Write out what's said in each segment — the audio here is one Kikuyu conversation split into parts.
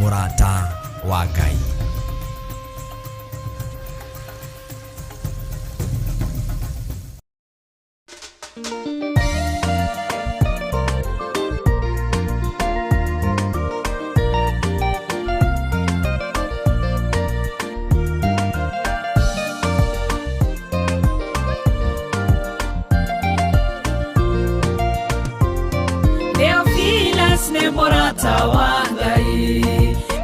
Mũrata wa Ngai. Theophilus nĩ mũrata wa Ngai,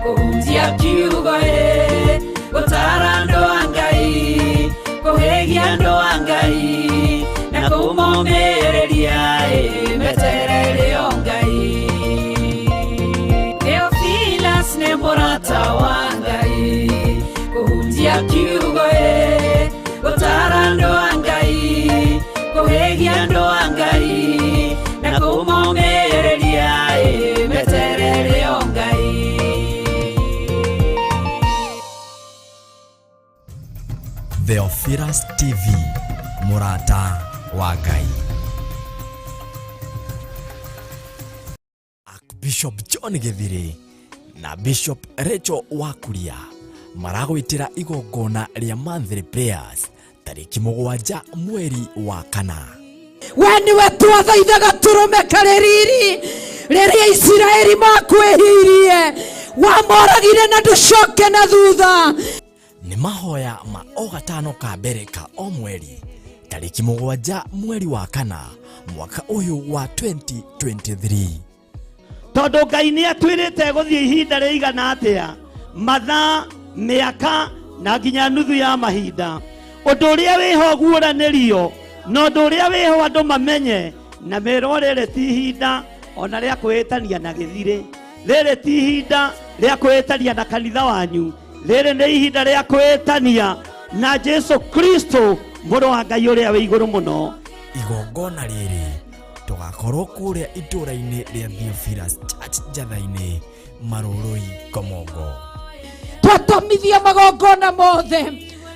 kũhunjia kiugo ĩ, gũtara andũ a Ngai, kũhĩgia andũ a Ngai, na kũmomĩrĩria ĩ, meterere o Ngai. Theophilus nĩ mũrata wa Ngai, kũhunjia kiugo ĩ, gũtara andũ a Ngai, kũhĩgia andũ a Ngai, na kũmomĩrĩria ĩ, meterere o Ngai. Theophilus TV, Mũrata wa Ngai. Archbishop John Gĩthirĩ na Bishop Rachel Wakuria maragwĩtĩra igongona rĩa monthly prayers tarĩki 7 mweri wa 4. We nĩwe twathaithaga tũrũme karĩ riri rĩrĩa Isiraeli makwĩhirie, wamoragire na ndũcoke na thutha. Nĩ mahoya ma o gatano ka mbere ka o mweri tarĩki 7 mweri wa 4 mwaka ũyũ wa 2023. Tondũ Ngai nĩ atwĩrĩte gũthiĩ ihinda rĩigana atĩa, mathaa, mĩaka na nginya nuthu ya mahinda. Ũndũ ũrĩa wĩho guũranĩrio na ũndũ ũrĩa wĩho andũ mamenye na merwo rĩrĩ ti ihinda ona rĩa kwĩĩtania na gĩthirĩ, rĩrĩ ti ihinda rĩa kwĩĩtania na kanitha wanyu, rĩrĩ nĩ ihinda rĩa kwĩĩtania na Jesu Kristo mũrũ wa Ngai ũrĩa wĩ igũrũ mũno. Igongona rĩrĩ tũgakorwo kũrĩa itũũra-inĩ rĩa Theophilus Church Njatha-inĩ, Marũrũi, Komongo. Twatomithia magongona mothe,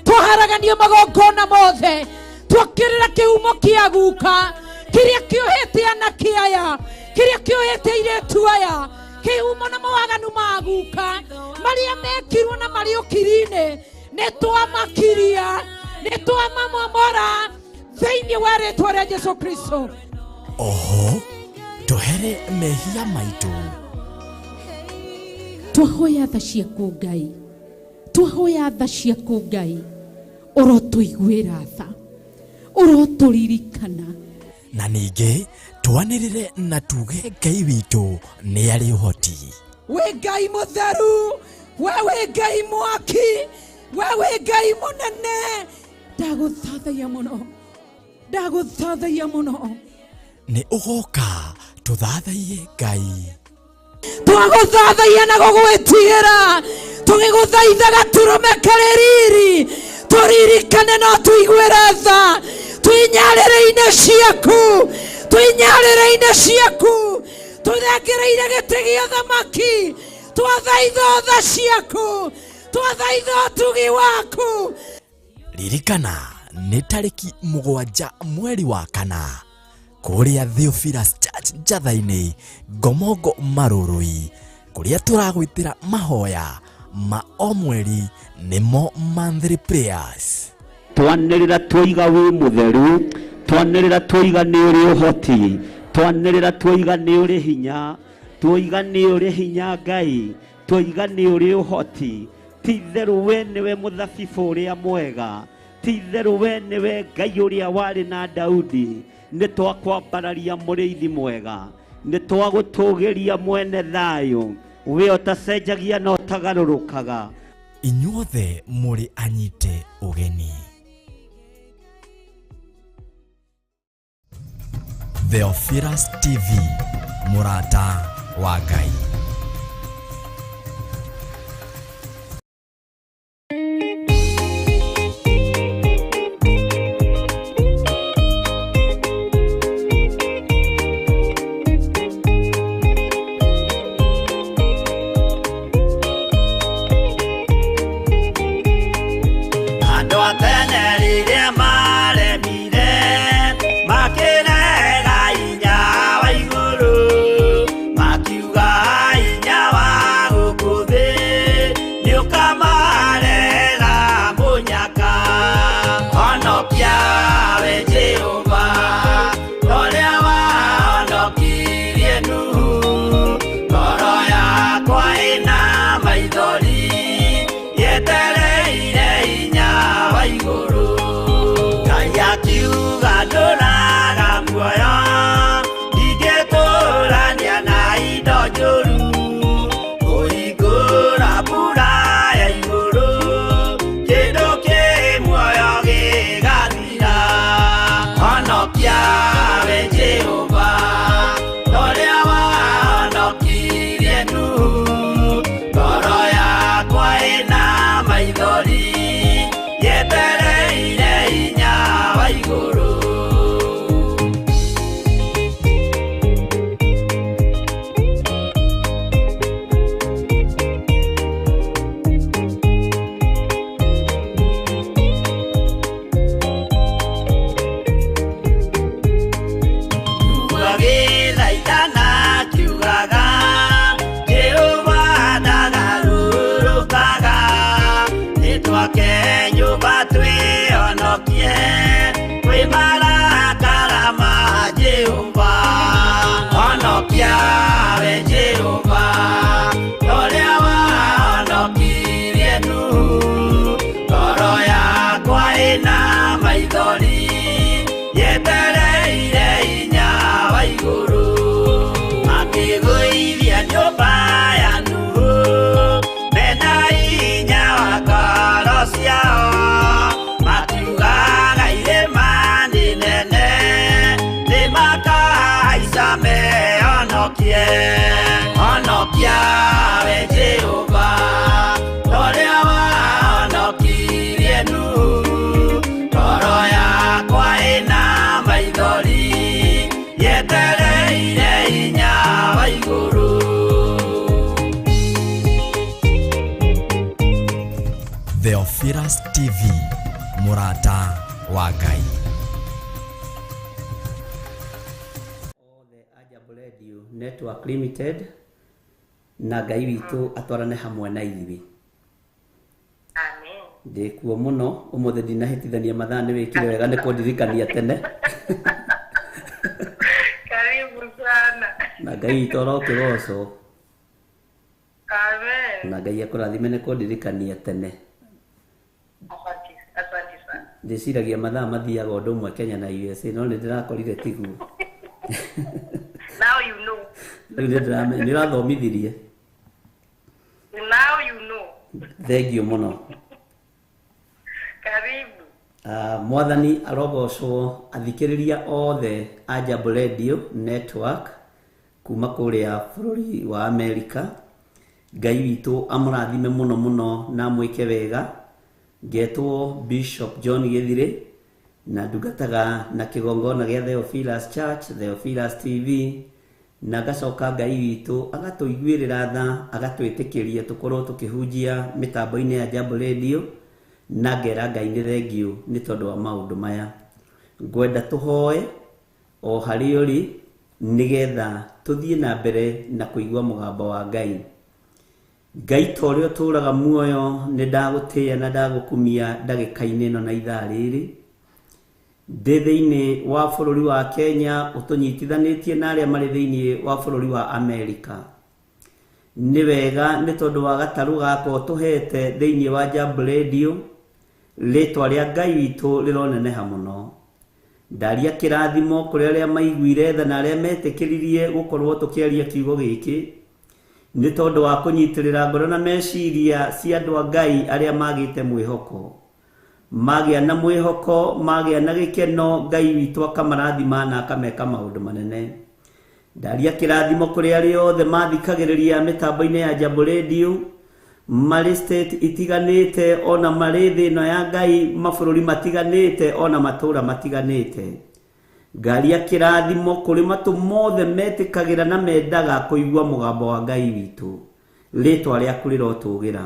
twaharagania magongona mothe, twokĩrĩra kĩhumo kĩa guka kĩrĩa kĩohete anake aya, kĩrĩa kĩohete airĩtu aya, kĩhumo na mawaganu ma guka marĩa mekirwo na marĩ ũkiri-inĩ, nĩ twamakiria, nĩ twamamomora thĩinĩ wa rĩtwa rĩa Jesu Kristo. Oho tũhere mehia maitũ. Twahoya tha ciaku Ngai, twahoya tha ciaku Ngai, ũrotũiguĩra tha, ũrotũririkana. Na ningĩ twanĩrĩre na tuge Ngai witũ nĩ arĩ ũhoti. Wĩ Ngai mũtheru, we wĩ Ngai mwaki, we wĩ Ngai mũnene. Ndagũthathaiya mũno, ndagũthathaiya mũno. Nĩ ũgoka tũthathaiye Ngai. Twagũthathaiya na gũgwĩtigĩra, tũgĩgũthaithaga tũrũme karĩ riri, tũririkane no tũiguĩre tha, twĩnyarĩrĩ-inĩ ciaku, twĩnyarĩrĩ-inĩ ciaku, tũthengereire gĩtĩ gĩa thamaki, twathaitha tha ciaku, twathaitha ũtugi waku. Ririkana nĩ tarĩki 7 mweri wa 4 kũrĩa Theophilus Church Njatha-inĩ, Ngomongo, Marũrũi, kũrĩa tũragwĩtĩra mahoya ma o mweri nĩmo monthly prayers. Twanĩrĩra twoiga wĩ mũtheru, twanĩrĩra twoiga nĩ ũrĩ ũhoti, twanĩrĩra twoiga nĩ ũrĩ hinya, twoiga nĩ ũrĩ hinya Ngai, twoiga nĩ ũrĩ ũhoti. Ti itherũ we nĩwe mũthabibũ ũrĩa mwega, ti itherũ we nĩwe Ngai ũrĩa warĩ na Daudi. Nĩ twakwambararia mũrĩithi mwega, nĩ twagũtũgĩria mwene thayũ, we ũtacenjagia na ũtagarũrũkaga. Inyuothe mũrĩ anyite ũgeni. Theophilus TV, Mũrata wa Ngai. Andũ a tene rĩrĩa maremire, makĩrega hinya wa igũrũ, makiuga Honokia we Jehova, ũrĩa wahonokirie Nuhu. Ngoro yakwa ĩna maithori, yetereire hinya wa igũrũ. Makĩgũithia nyũmba ya Nuhu, mena hinya wa ngoro ciao. Makiugaga irĩma nĩ nene, nĩmakahaica mehonokie. Honokia we Jehova, ũrĩa wahonokirie Nuhu. Ngoro yakwa ĩna maithori, yetereire hinya wa igũrũ. Theophilus TV, mũrata wa Ngai. Othe a Jambo Radio Network Limited na Ngai witũ atwarane hamwe na ithuĩ. Amen. Ndĩkuo mũno ũmũthĩ, ndinahĩtithania mathaa, nĩ wĩkire wega nĩ kũndirikania tene. Karibu sana. Na Ngai witũ arokĩgocwo. Amen. Na Ngai akũrathime nĩ kũndirikania tene. Asante, asante sana. Ndĩciragia mathaa mathiaga ũndũ ũmwe Kenya na USA, no nĩ ndĩrakorire tiguo. Now you know. Rĩu nĩ ndĩramenya, nĩ ũrathomithirie. Now you know. Thengiũ mũno. Karibu. Mwathani arogocwo. Athikĩrĩria othe a Jambo Radio Network kuma kũrĩa bũrũri wa Amerika, Ngai witũ amũrathime mũno mũno na amwĩke wega. Ngetwo Bishop John Gĩthirĩ na ndungataga na kĩgongona gĩa Theophilus Church, Theophilus TV, na ngacoka Ngai witũ agatũiguĩrĩra tha, agatwĩtĩkĩria tũkorwo tũkĩhunjia mĩtambo-inĩ ya Jambo Radio, na ngera Ngai nĩ thengiũ nĩ tondũ wa maũndũ maya. Ngwenda tũhoe o harĩa ũrĩ nĩgetha tũthiĩ na mbere na kũigua mũgambo wa Ngai. Ngai ta ũrĩa ũtũũraga muoyo, nĩ ndagũtĩĩa na ndagũkumia ndagĩka-inĩ ĩno na ithaa rĩrĩ. Ndĩ thĩinĩ wa bũrũri wa Kenya ũtũnyitithanĩtie na arĩa marĩ thĩinĩ wa bũrũri wa Amerika. Nĩ wega nĩ tondũ wa gatarũ gaka ũtũhete thĩinĩ wa Jambo Radio, rĩtwa rĩa Ngai witũ rĩroneneha mũno. Ndaria kĩrathimo kũrĩ arĩa maiguire tha na arĩa metĩkĩririe gũkorwo tũkĩaria kiugo gĩkĩ, nĩ tondũ wa kũnyitĩrĩra ngoro na meciria cia andũ a Ngai arĩa magĩte mwĩhoko. Magĩa na mwĩhoko, magĩa na gĩkeno, Ngai witũ akamarathima na akameka maũndũ manene. Ndaria kĩrathimo kũrĩ arĩa othe mathikagĩrĩria mĩtambo-inĩ ya Jambo Radio marĩ state itiganĩte, ona marĩ thĩ ĩno ya Ngai, mabũrũri matiganĩte, ona matũũra matiganĩte. Ngaria kĩrathimo kũrĩ matũ mothe metĩkagĩra na mendaga kũigua mũgambo wa Ngai witũ. Rĩtwa rĩaku rĩrotũgĩra.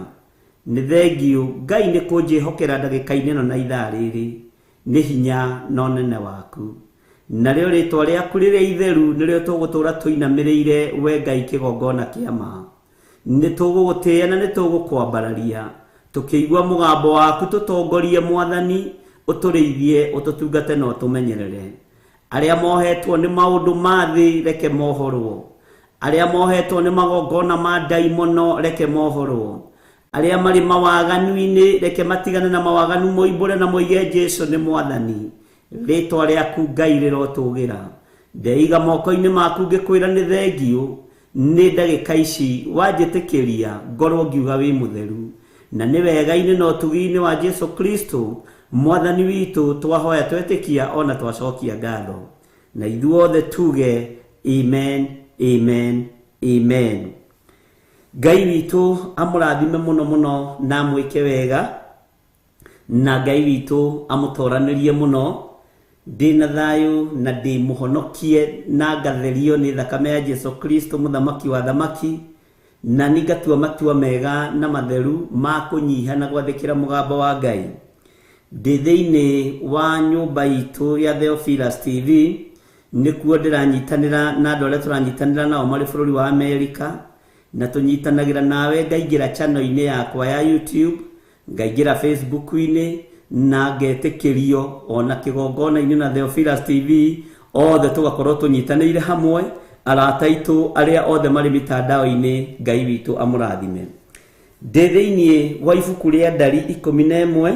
Nĩ thengiũ Ngai nĩ kũnjĩhokera ndagĩka-inĩ ĩno na ithaa rĩrĩ, nĩ hinya na ũnene waku. Narĩo rĩtwa rĩaku rĩrĩa itheru nĩrĩo tũgũtũũra tũinamĩrĩire, we Ngai kĩgongona kĩa ma. Nĩ tũgũgũtĩĩa na nĩ tũgũkwambararia tũkĩigua mũgambo waku. Tũtongorie Mwathani, ũtũrĩithie, ũtũtungate na ũtũmenyerere. Arĩa mohetwo nĩ maũndũ ma thĩ, reke mohorwo. Arĩa mohetwo nĩ magongona ma ndaimono, reke mohorwo. Arĩa marĩ mawaganu-inĩ, reke matigane na mawaganu, moimbũre na moige Jesu nĩ Mwathani. Rĩtwa rĩaku Ngai rĩrotũgĩra. Ndeiga moko-inĩ maku ngĩkwĩra nĩ thengiũ nĩ ndagĩka ici wanjĩtĩkĩria ngorwo ngiuga wĩ mũtheru, na nĩ wega-inĩ na ũtugi-inĩ wa Jesu Kristo Mwathani witũ twahoya, twetĩkia, ona twacokia ngatho, na ithuothe tuge amen, amen, amen. Ngai witũ amũrathime mũno mũno na amwĩke wega, na Ngai witũ amũtoranĩrie mũno. Ndĩna thayũ na ndĩ mũhonokie na ngatherio nĩ thakame ya Jesu Kristo mũthamaki wa thamaki, na nĩ ngatua matua mega na matheru ma kũnyiha na gwathĩkĩra mũgambo wa Ngai. Ndĩ thĩinĩ wa nyũmba itũ ya Theophilus TV, nĩkuo ndĩranyitanĩra na andũ arĩa tũranyitanĩra nao marĩ bũrũri wa Amerika, na tũnyitanagĩra nawe. Ngaingĩra channel-inĩ yakwa ya YouTube, ngaingĩra Facebook-inĩ, na ngetĩkĩrio ona kĩgongona-inĩ na Theophilus TV, othe tũgakorwo tũnyitanĩire hamwe. Arata aitũ arĩa othe marĩ mitandao-inĩ, Ngai witũ amũrathime. Ndĩ thĩinĩ wa ibuku rĩa Ndari 11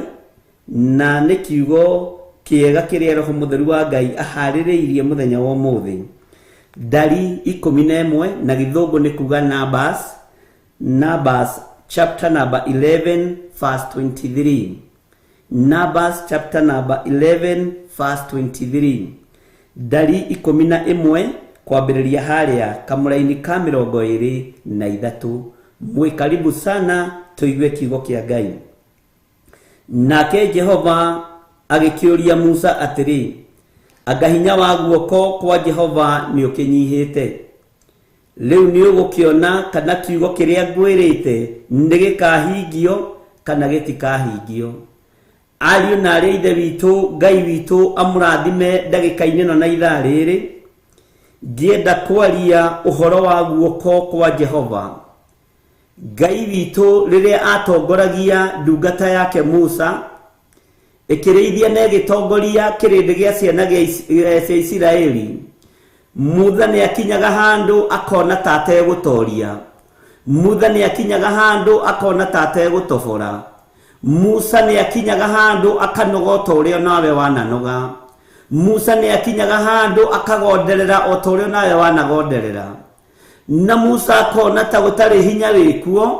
na nĩ kiugo kĩega kĩrĩa Roho Mũtheru wa Ngai aharĩrĩirie mũthenya wa ũmũthĩ. Ndari 11 na gĩthũngũ nĩ kuga Numbers, Numbers chapter number 11 verse 23. Numbers chapter number 11 verse 23. Ndari 11 kwambĩrĩria harĩa kamũraini ka 23. Mwĩ karibu sana tũigue kiugo kĩa Ngai. Nake Jehova agĩkĩũria Musa atĩrĩ, anga hinya wa guoko kwa Jehova nĩ ũkĩnyihĩte? Rĩu nĩ ũgũkĩona kana kiugo kĩrĩa ngwĩrĩte nĩ gĩkahingio kana gĩtikahingio. Ariũ na arĩ ithe witũ, Ngai witũ amũrathime ndagĩka-inĩ ĩno na ithaa rĩrĩ. Ngĩenda kwaria ũhoro wa guoko kwa Jehova. Ngai witũ rĩrĩa atongoragia ndungata yake Musa, ĩkĩrĩithia na ĩgĩtongoria kĩrĩndĩ gĩa ciana cia Isiraeli, Mutha nĩ akinyaga handũ akona ta ategũtoria. Mutha nĩ akinyaga handũ akona ta ategũtobora. Musa nĩ akinyaga handũ akanoga o ta ũrĩa nawe wananoga. Musa nĩ akinyaga handũ akagonderera o ta ũrĩa nawe wanagonderera. Na Musa akona ta gũtarĩ hinya wĩkuo.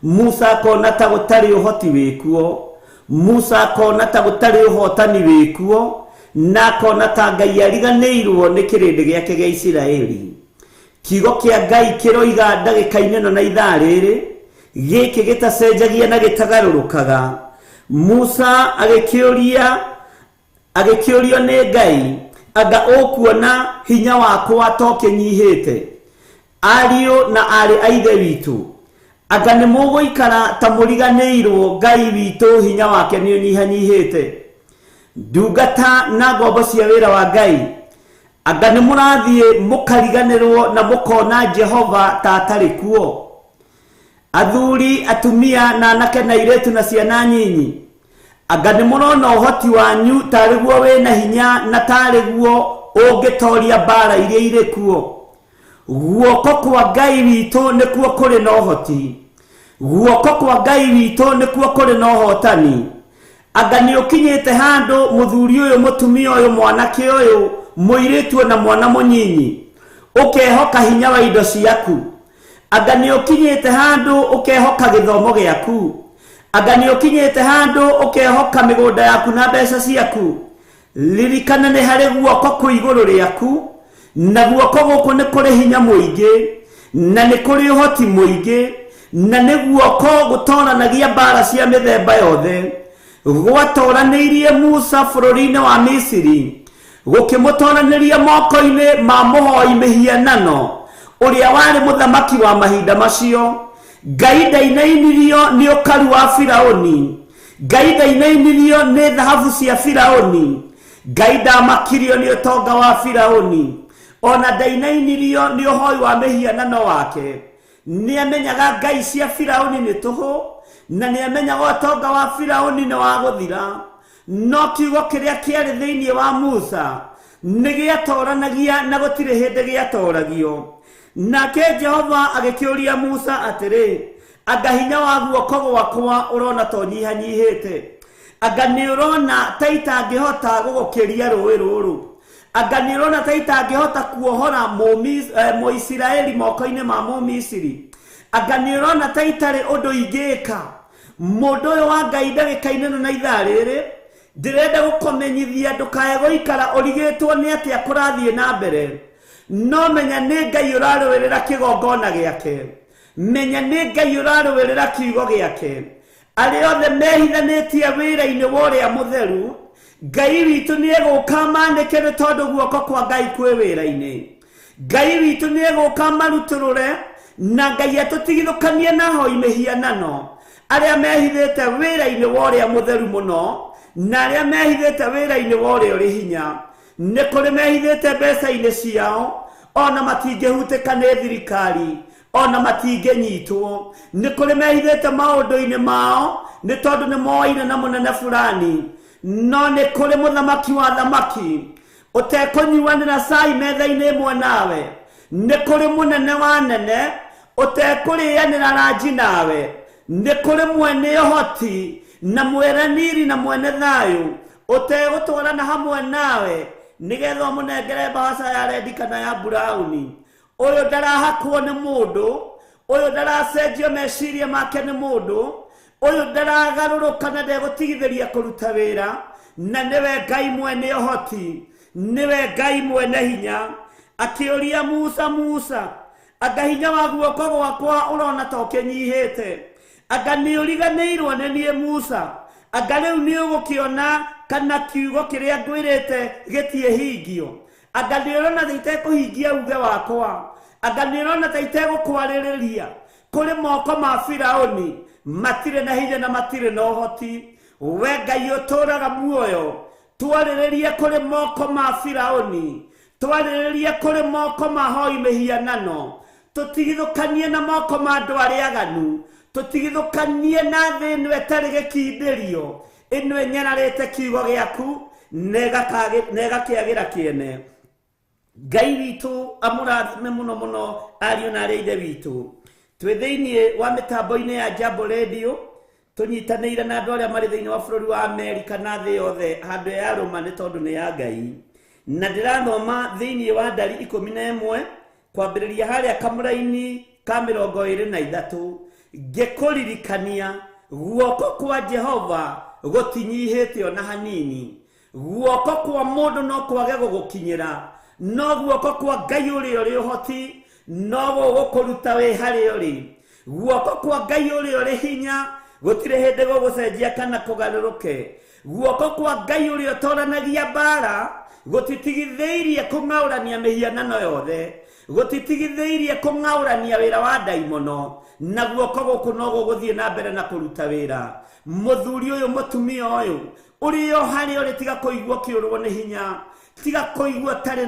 Musa akona ta gũtarĩ ũhoti wĩkuo. Musa akona ta gũtarĩ ũhotani wĩkuo. Na akona ta Ngai ariganĩirwo nĩ kĩrĩndĩ gĩake gĩa Isiraeli. Kiugo kĩa Ngai kĩroiga ndagĩka-inĩ ĩno na ithaa rĩrĩ, gĩkĩ gĩtacenjagia na gĩtagarũrũkaga. Musa agĩkĩũrio nĩ Ngai, anga ũkuona hinya wakwa to kĩnyihĩte? Ariũ na arĩ a ithe witũ, anga nĩ mũgũikara ta mũriganĩirwo Ngai witũ hinya wake nĩ ũnyihanyihĩte? Ndungata na ngombo cia wĩra wa Ngai, anga nĩ mũrathiĩ mũkariganĩrwo na mũkona Jehova ta atarĩ kuo? Athuri, atumia na anake na airĩtu na ciana nyinyi, anga nĩ mũrona ũhoti wanyu tarĩ guo wĩna hinya na tarĩ guo ũngĩtoria mbara iria irĩ kuo? Guoko kwa Ngai witũ nĩkuo kũrĩ na ũhoti. Guoko kwa Ngai witũ nĩkuo kũrĩ na ũhotani. Anga nĩ ũkinyĩte handũ mũthuri ũyũ, mũtumia ũyũ, mwanake ũyũ, mũirĩtu na mwana mũnyinyi, ũkehoka hinya wa indo ciaku. Anga nĩ ũkinyĩte handũ ũkehoka gĩthomo gĩaku. Anga nĩ ũkinyĩte handũ ũkehoka mĩgũnda yaku na mbeca ciaku. Ririkana nĩ harĩ guoko kwĩ igũrũ rĩaku, na guoko gũkũ nĩ kũrĩ hinya mũingĩ, na nĩ kũrĩ ũhoti mũingĩ, na nĩ guoko gũtoranagia mbara cia mĩthemba yothe. Gwatoranĩirie Musa bũrũri-inĩ wa Misiri, gũkĩmũtoranĩria moko-inĩ ma mũhoi mĩhianano ũrĩa warĩ mũthamaki wa mahinda macio. Ngai ndainainirio nĩ ũkaru wa Firaũni. Ngai ndainainirio nĩ thahabu cia Firaũni. Ngai ndamakirio nĩ ũtonga wa Firaũni. Ona ndainainirio nĩ ũhoi wa mĩhianano wake. Nĩ amenyaga ngai cia Firaũni nĩ tũhũ, na nĩ amenyaga ũtonga wa Firaũni nĩ wa gũthira. No kiugo kĩrĩa kĩarĩ thĩinĩ wa Musa nĩ gĩatoranagia na gũtirĩ hĩndĩ gĩatoragio. Nake Jehova agĩkĩũria Musa atĩrĩ, anga hinya wa guoko gwakwa ũrona to nyihanyihĩte? Anga nĩ ũrona ta itangĩhota gũgũkĩria rũĩ rũrũ? Anga nĩ ũrona ta itangĩhota kuohora Mũisiraeli moko-inĩ ma Mũmisiri? Anga nĩ ũrona ta itarĩ ũndũ ingĩka? Mũndũ ũyũ wa Ngai ndagĩka-inĩ ĩno na ithaa rĩrĩ, ndĩrenda gũkũmenyithia ndũkae gũikara ũrigĩtwo nĩ atĩa kũrathiĩ na mbere. No menya nĩ Ngai ũrarũĩrĩra kĩgongona gĩake. Menya nĩ Ngai ũrarũĩrĩra kiugo gĩake. Arĩa othe mehithanĩtie wĩra-inĩ wa ũrĩa mũtheru, Ngai witũ nĩ egũka manĩke nĩ tondũ guoko kwa Ngai kwĩ wĩra-inĩ. Ngai witũ nĩ egũka marutũrũre, na Ngai atũtigithũkanie na hoi mĩhianano. Arĩa mehithĩte wĩra-inĩ wa ũrĩa mũtheru mũno, na arĩa mehithĩte wĩra-inĩ wa ũrĩa ũrĩ hinya. Nĩ kũrĩ mehithĩte mbeca-inĩ ciao, ona matingĩhutĩka nĩ thirikari, ona matingĩnyitwo. Nĩ kũrĩ mehithĩte maũndũ-inĩ mao, nĩ tondũ nĩ moaine na mũnene fulani. No nĩ kũrĩ mũthamaki wa thamaki ũtekũnyuanĩra cai metha-inĩ ĩmwe nawe. Nĩ kũrĩ mũnene wa nene ũtekũrĩanĩra ranji nawe. Nĩ kũrĩ mwene ũhoti na mweraniri na mwene thayũ ũtegũtwarana hamwe nawe nĩgetha ũmũnengere mbahaca ya rendi kana ya burauni. Ũyũ ndarahakwo nĩ mũndũ, ũyũ ndaracenjio meciria make nĩ mũndũ, ũyũ ndaragarũrũka na ndegũtigithĩria kũruta wĩra, na nĩwe Ngai mwene ũhoti, nĩwe Ngai mwene hinya. Akĩũria Musa, Musa, anga hinya wa guoko gwakwa ũrona ta ũkĩnyihĩte? Anga nĩ ũriganĩirwo nĩ niĩ Musa? Anga rĩu nĩ ũgũkĩona kana kiugo kĩrĩa ngwĩrĩte gĩtiĩhingio? Anga nĩ ũrona ta itekũhingia uge wakwa? Anga nĩ ũrona ta itegũkwarĩrĩria? Kũrĩ moko ma Firaũni matirĩ na hinya na matirĩ na ũhoti. We Ngai ũtũũraga muoyo, twarĩrĩrie kũrĩ moko ma Firaũni, twarĩrĩrie kũrĩ moko ma hoi mĩhianano, tũtigithũkanie na moko ma andũ arĩa aganu, tũtigithũkanie na thĩ ĩno ĩtarĩ gĩkindĩrio, ĩno ĩnyararĩte kiugo gĩaku na ĩgakĩagĩra kĩene. Ngai witũ amũrathime mũno mũno ariũ na arĩa ithe witũ. Twĩ thĩinĩ wa mĩtambo-inĩ ya Jambo Radio, tũnyitanĩire na andũ arĩa marĩ thĩinĩ wa bũrũri wa Amerika na thĩ yothe handũ ya rũma nĩ tondũ nĩ ya Ngai. Na ndĩrathoma thĩinĩ wa ndari 11 kwambĩrĩria harĩa kamũraini ka 23, ngĩkũririkania guoko kwa Jehova gũtinyihĩte ona hanini. Guoko kwa mũndũ no kwage gũgũkinyĩra, no guoko kwa Ngai ũrĩa ũrĩ ũhoti no gũgũkũruta wĩ harĩa ũrĩ. Guoko kwa Ngai ũrĩa ũrĩ hinya gũtirĩ hĩndĩ gũgũcenjia kana kũgarũrũke. Guoko kwa Ngai ũrĩa ũtoranagia mbara gũtitigithĩirie kũng'aũrania mĩhianano yothe, gũtitigithĩirie kũng'aũrania wĩra wa ndaimono, na guoko gũkũ no gũgũthiĩ na mbere na kũruta wĩra. Mũthuri ũyũ, mũtumia ũyũ, ũrĩ o harĩa ũrĩ, tiga kũigua ũkĩũrwo nĩ hinya, tiga kũigua ũtarĩ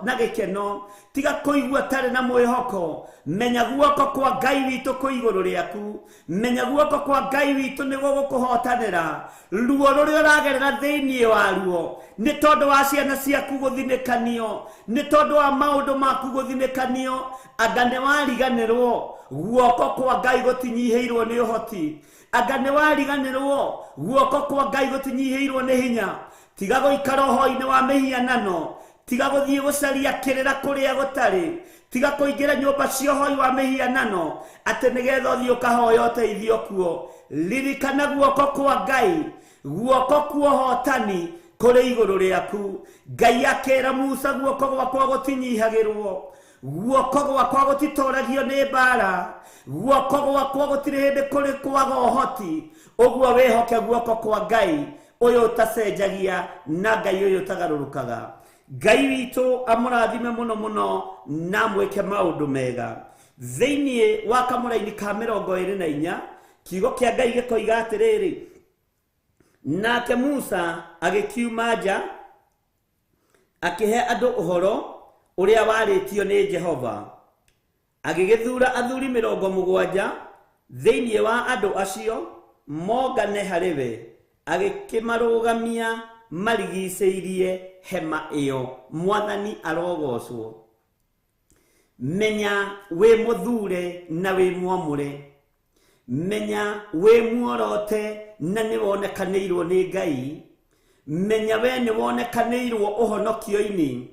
na gĩkeno, tiga kũigua ũtarĩ na mwĩhoko. Menya guoko kwa Ngai witũ kwĩ igũrũ rĩaku, menya guoko kwa Ngai witũ nĩ gũgũkũhotanĩra. Ruo rũrĩa ũragerera thĩinĩ wa ruo nĩ tondũ wa ciana ciaku gũthinĩkanio, nĩ tondũ wa maũndũ maku gũthinĩkanio, anga nĩ wariganĩrwo guoko kwa Ngai gũtinyihĩirwo nĩ ũhoti, anga nĩ wariganĩrwo guoko kwa Ngai gũtinyihĩirwo nĩ hinya. Tiga gũikara ũhoi-inĩ wa mĩhianano, tiga gũthiĩ gũcaria kĩrĩra kũrĩa gũtarĩ, tiga kũingĩra nyũmba cia ũhoi wa mĩhianano atĩ nĩgetha ũthiĩ ũkahoya ũteithio kuo. Ririkana guoko kwa Ngai, guoko kwa ũhotani kũrĩ igũrũ rĩaku. Ngai akĩra Musa, guoko gwakwa gũtinyihagĩrwo, guoko gwakwa gũtitoragio nĩ mbara, guoko gwakwa gũtirĩ hĩndĩ kũrĩ kwaga ũhoti. Ũguo wĩhoke guoko kwa Ngai ũyũ ũtacenjagia na Ngai ũyũ ũtagarũrũkaga. Ngai witũ amũrathime mũno mũno na amwĩke maũndũ mega. Thĩinĩ wa kamũraini ka 24 kiugo kĩa Ngai gĩkoiga atĩrĩrĩ, nake Musa agĩkiuma nja akĩhe andũ ũhoro ũrĩa warĩtio nĩ Jehova. Agĩgĩthura athuri 70 thĩinĩ wa andũ acio mongane harĩ we, agĩkĩmarũgamia marigicĩirie hema ĩyo. Mwathani arogocwo. Menya wĩ mũthure na wĩ mwamũre, menya wĩ muorote na nĩ wonekanĩirwo nĩ Ngai, menya we nĩ wonekanĩirwo ũhonokio-inĩ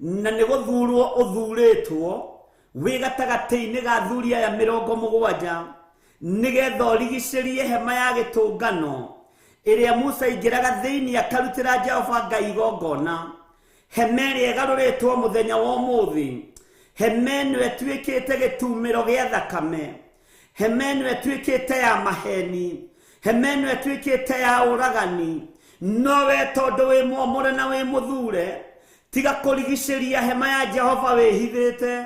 na nĩ gũthurwo ũthurĩtwo wĩ gatagatĩ-inĩ ga athuri aya 70 nĩgetha ũrigicĩrie hema ya gĩtũngano ĩrĩa Musa aingĩraga thĩinĩ akarutĩra Jehova Ngai igongona. Hema ĩrĩa ĩgarũrĩtwo mũthenya wa ũmũthĩ, hema ĩno ĩtuĩkĩte gĩtumĩro gĩa thakame, hema ĩno ĩtuĩkĩte ya maheni, hema ĩno ĩtuĩkĩte ya ũragani. No we tondũ wĩ mwamũre na wĩ mũthure, tiga kũrigicĩria hema ya Jehova wĩhithĩte,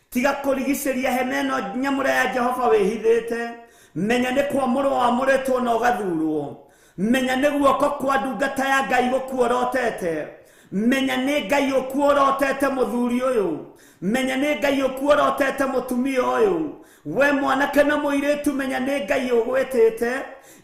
tiga kũrigicĩria hema ĩno nyamũre ya Jehova wĩhithĩte. Menya nĩ kwamũrwo wamũrĩtwo na ũgathurwo, menya nĩ guoko kwa ndungata ya Ngai gũkuorotete, menya nĩ Ngai ũkuorotete mũthuri ũyũ, menya nĩ Ngai ũkuorotete mũtumia ũyũ. We mwanake na mũirĩtu, menya nĩ Ngai ũgwĩtĩte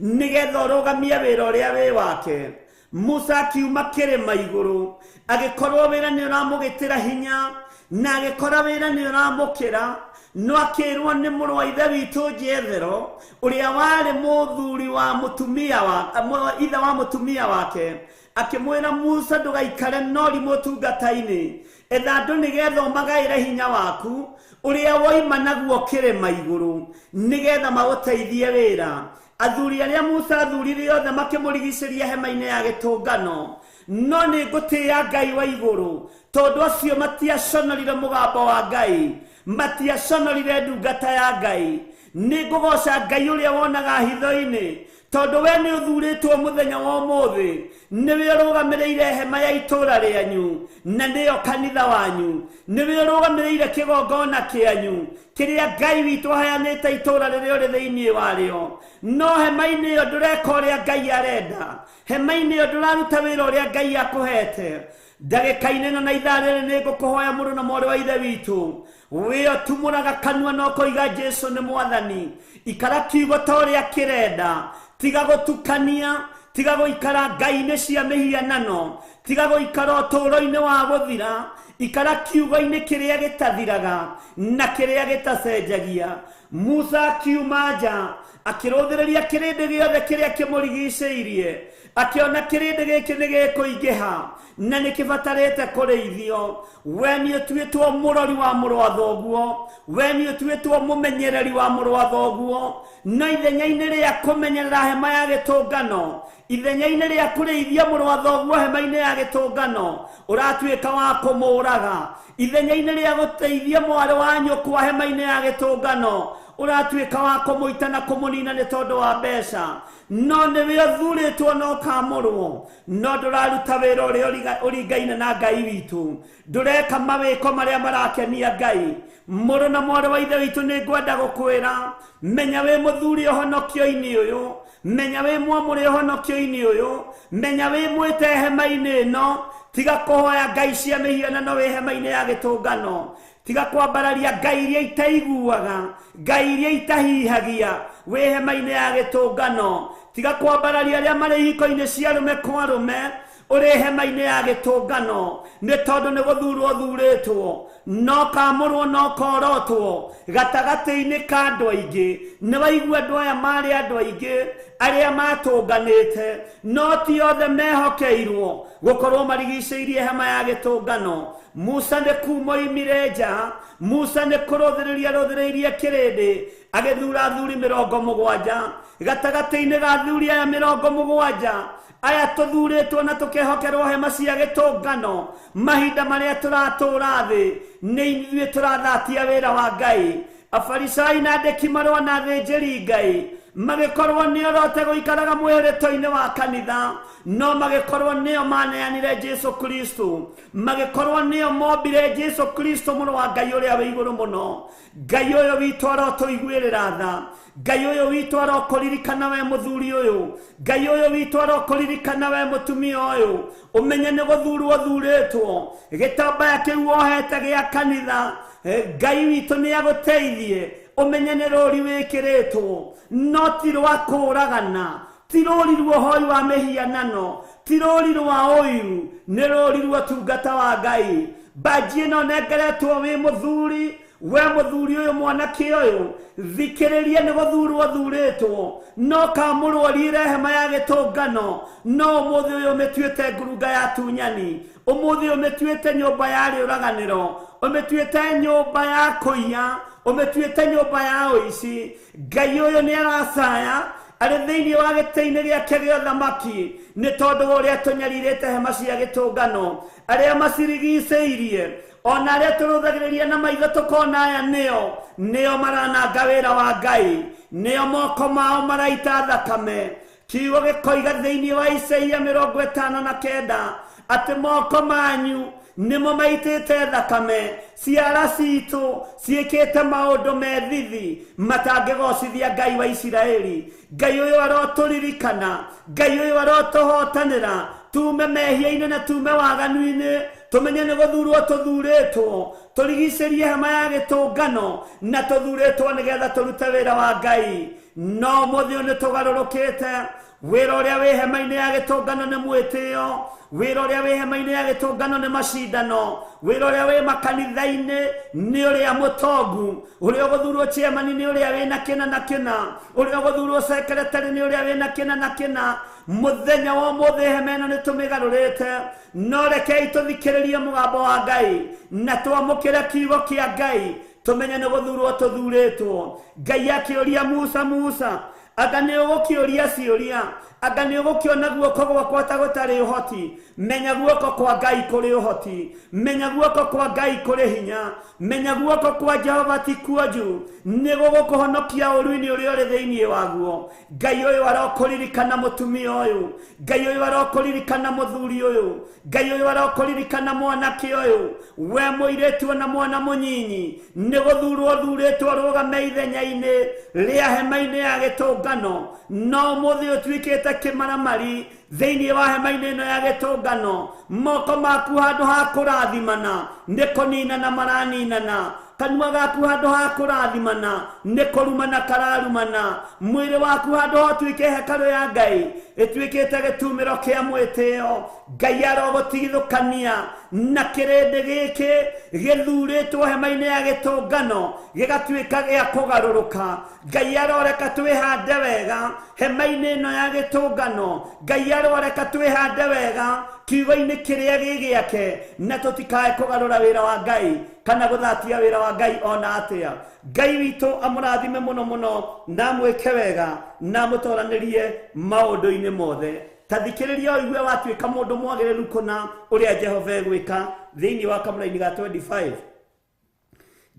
nĩgetha ũrũgamie wĩra ũrĩa wĩ wake. Musa akiuma kĩrĩma igũrũ agĩkorwo wĩra nĩ ũramũgĩtĩra hinya, Na agĩkora wĩra nĩ ũramũkĩra, no akĩrwo nĩ mũrũ wa ithe witũ Jethero, ũrĩa warĩ mũthuri wa mũtumia wa ithe wa mũtumia wake, akĩmwĩra Musa ndũgaikare nori mũtungata-inĩ, etha andũ nĩgetha ũmagaĩre hinya waku ũrĩa woima naguo kĩrĩma igũrũ, nĩgetha magũteithie wĩra. Athuri arĩa Musa athurire othe makĩmũrigicĩria hema-inĩ ya gĩtũngano, no nĩ ngũtĩĩa Ngai wa igũrũ, tondũ acio matiaconorire mũgambo wa Ngai, matiaconorire ndungata ya Ngai. Nĩ ngũgoca Ngai ũrĩa wonaga hitho-inĩ, tondũ we nĩ ũthurĩtwo mũthenya wa ũmũthĩ, nĩwe ũrũgamĩrĩire hema ya itũũra rĩanyu, na nĩyo kanitha wanyu, nĩwe ũrũgamĩrĩire kĩgongona kĩanyu kĩrĩa Ngai witũ aheanĩte itũũra rĩrĩa ũrĩ thĩinĩ warĩo. No hema-inĩ ĩyo ndũreka ũrĩa Ngai arenda, hema-inĩ ĩyo ndũraruta wĩra ũrĩa Ngai akũhete. Ndagĩka-inĩ ĩno na ithaa rĩrĩ nĩ ngũkũhoya mũrũ na mwarĩ wa ithe witũ, wĩ ũtumũraga kanua na ũkoiga Jesũ nĩ mwathani. Ikara kiugo ta ũrĩa kĩrenda, tiga gũtukania, tiga gũikara ngai-inĩ cia mĩhianano, tiga gũikara ũtũũro-inĩ wa gũthira, ikara kiugo-inĩ kĩrĩa gĩtathiraga na kĩrĩa gĩtacenjagia. Musa akiuma nja akĩrũthĩrĩria kĩrĩndĩ gĩothe kĩrĩa kĩmũrigicĩirie, akĩona kĩrĩndĩ gĩkĩ nĩ gĩkũingĩha na nĩ kĩbatarĩte kũrĩithio. We nĩ ũtuĩtwo mũrori wa mũrũ wa thoguo, we nĩ ũtuĩtwo mũmenyereri wa mũrũ wa thoguo, no ithenya-inĩ rĩa kũmenyerera hema ya gĩtũngano, ithenya-inĩ rĩa kũrĩithia mũrũ wa thoguo hema-inĩ ya gĩtũngano, ũratuĩka wa kũmũũraga. Ithenya-inĩ rĩa gũteithia mwarĩ wa nyũkwa hema-inĩ ya gĩtũngano, ũratuĩka wa kũmũita na kũmũnina nĩ tondũ wa mbeca. No nĩwe ũthurĩtwo na ũkamũrwo, no ndũraruta wĩra ũrĩa ũringaine na Ngai witũ, ndũreka mawĩko marĩa marakenia Ngai. Mũrũ na mwarĩ wa ithe witũ, nĩ ngwenda gũkwĩra, menya wĩ mũthuri ũhonokio-inĩ ũyũ, menya wĩ mwamũre ũhonokio-inĩ ũyũ, menya wĩ mwĩte hema-inĩ ĩno. Tiga kũhoya ngai cia mĩhianano wĩ hema-inĩ ya gĩtũngano, tiga kwambararia ngai iria itaiguaga, ngai iria itahihagia wĩ hema-inĩ ya gĩtũngano, tiga kwambararia arĩa marĩ ihiko-inĩ cia arũme kwa arũme ũrĩ hema-inĩ ya gĩtũngano, nĩ tondũ nĩ gũthurwo ũthurĩtwo, no kamũrwo no korotwo gatagatĩ-inĩ ka andũ aingĩ. Nĩ waigua andũ aya marĩ andũ aingĩ arĩa matũnganĩte, no ti othe mehokeirwo gũkorwo marigicĩirie hema ya gĩtũngano. Musa nĩ kuma oimire nja, Musa nĩ kũrũthĩrĩria rũthĩrĩirie kĩrĩndĩ, agĩthura athuri 70. Gatagatĩ-inĩ ga athuri aya 70 aya tũthurĩtwo na tũkehokerwo hema cia gĩtũngano, mahinda marĩa tũratũra thĩ nĩ ithuĩ tũrathatia wĩra wa Ngai. Afarisai na andĩki marũa na athĩnjĩri Ngai magĩkorwo nĩ orote gũikaraga mwĩhĩrĩto-inĩ wa kanitha, no magĩkorwo nĩo maneanire Jesũ Kristo, magĩkorwo nĩo mombire Jesũ Kristo mũrũ wa Ngai ũrĩa wĩ igũrũ mũno. Ngai ũyũ witũ arotũiguĩrĩra tha, Ngai ũyũ witũ arokũririkana we mũthuri ũyũ, Ngai ũyũ witũ arokũririkana we mũtumia ũyũ, ũmenye nĩ gũthurwo ũthurĩtwo, gĩtambaya kĩu wohete gĩa kanitha, Ngai witũ nĩ agũteithie, ũmenye nĩ rũri wĩkĩrĩtwo, no ti rwa kũũragana, ti rũri rwa ũhoi wa mĩhianano, ti rũri rwa ũiru, nĩ rũri rwa ũtungata wa Ngai. Mbanji ĩno nengeretwo wĩ mũthuri, we mũthuri ũyũ mwanake ũyũ, thikĩrĩria nĩ gũthurwo ũthurĩtwo, no kamũrwo hema ya gĩtũngano, no ũmũthĩ ũyũ ũmĩtuĩte ngurunga ya tunyani, ũmũthĩ ũmĩtuĩte nyũmba ya rĩũraganĩro, ũmĩtuĩte nyũmba ya kũiya, ũmĩtuĩte nyũmba ya ũici. Ngai ũyũ nĩ aracaya arĩ thĩinĩ wa gĩtĩ-inĩ gĩake gĩa ũthamaki, nĩ tondũ wa ũrĩa tũnyarirĩte hema cia gĩtũngano, arĩa macirigicĩirie, ona arĩa tũrũthagĩrĩria na maitho tũkona aya nĩo marananga wĩra wa Ngai, nĩo moko mao maraita thakame. Kiugo gĩkoiga thĩinĩ wa Isaia 59 atĩ moko manyu nĩmo maitĩte thakame, ciara citũ ciĩkĩte maũndũ me thithi matangĩgocithia Ngai wa Isiraeli. Ngai ũyũ arotũririkana, Ngai ũyũ arotũhotanĩra, tume mehia-inĩ na tume waganu-inĩ, tũmenye nĩ gũthurwo tũthurĩtwo, tũrigicĩrie hema ya gĩtũngano na tũthurĩtwo nĩgetha tũrute wĩra wa Ngai. No ũmũthĩ ũyũ nĩ tũgarũrũkĩte, Wĩra ũrĩa wĩ hema-inĩ ya gĩtũngano nĩ mwĩtĩo, wĩra ũrĩa wĩ hema-inĩ ya gĩtũngano nĩ macindano, wĩra ũrĩa wĩ makanitha-inĩ nĩ ũrĩa mũtongu, ũrĩa ũgũthurwo chairman nĩ ũrĩa wĩna kĩna na kĩna, ũrĩa ũgũthurwo secretary nĩ ũrĩa wĩna kĩna na kĩna. Mũthenya wa ũmũthĩ hema ĩno nĩ tũmĩgarũrĩte, no rekei tũthikĩrĩrie mũgambo wa Ngai na twamũkĩre kiugo kĩa Ngai, tũmenye nĩ gũthurwo tũthurĩtwo. Ngai akĩũria Musa, Musa, anga nĩ ũgũkĩũria ciũria, anga nĩ ũgũkĩona guoko gwakwa ta gũtarĩ ũhoti? Menya guoko kwa Ngai kũrĩ ũhoti, menya guoko kwa Ngai kũrĩ hinya, menya guoko kwa Jehova ti kuonju, nĩ gũgũkũhonokia ũru-inĩ ũrĩa ũrĩ thĩinĩ waguo. Ngai ũyũ arokũririkana mũtumia ũyũ, Ngai ũyũ arokũririkana mũthuri ũyũ, Ngai ũyũ arokũririkana mwanake ũyũ, we mũirĩtu ona mwana mũnyinyi, nĩ gũthurwo thurĩtwo rũgame ithenya-inĩ rĩa hema-inĩ ya gĩtũngano, no ũmũthĩ ũtuĩkĩte kĩmaramari thĩinĩ wa hema-inĩ ĩno ya gĩtũngano. Moko maku handũ ha kũrathimana nĩ kũninana maraninana, kanua gaku handũ ha kũrathimana nĩ kũrumana kararumana, mwĩrĩ waku handũ ha ũtuĩke hekarũ ya Ngai ĩtuĩkĩte gĩtumĩro kĩa mwĩtĩo. Ngai arogũtigithũkania na kĩrĩndĩ gĩkĩ gĩthurĩtwo hema-inĩ ya gĩtũngano gĩgatuĩka gĩa kũgarũrũka. Ngai aroreka twĩhande wega hema-inĩ ĩno ya gĩtũngano, Ngai aroreka twĩhande wega kiugo-inĩ kĩrĩa gĩ gĩake, na tũtikae kũgarũra wĩra wa Ngai kana gũthatia wĩra wa Ngai ona atĩa. Ngai witũ amũrathime mũno mũno na amwĩke wega na amũtoranĩrie maũndũ-inĩ mothe. Ta thikĩrĩria ũigue watuĩka mũndũ mwagĩrĩru kũna ũrĩa Jehova egwĩka thĩinĩ wa kamũraini ga 25.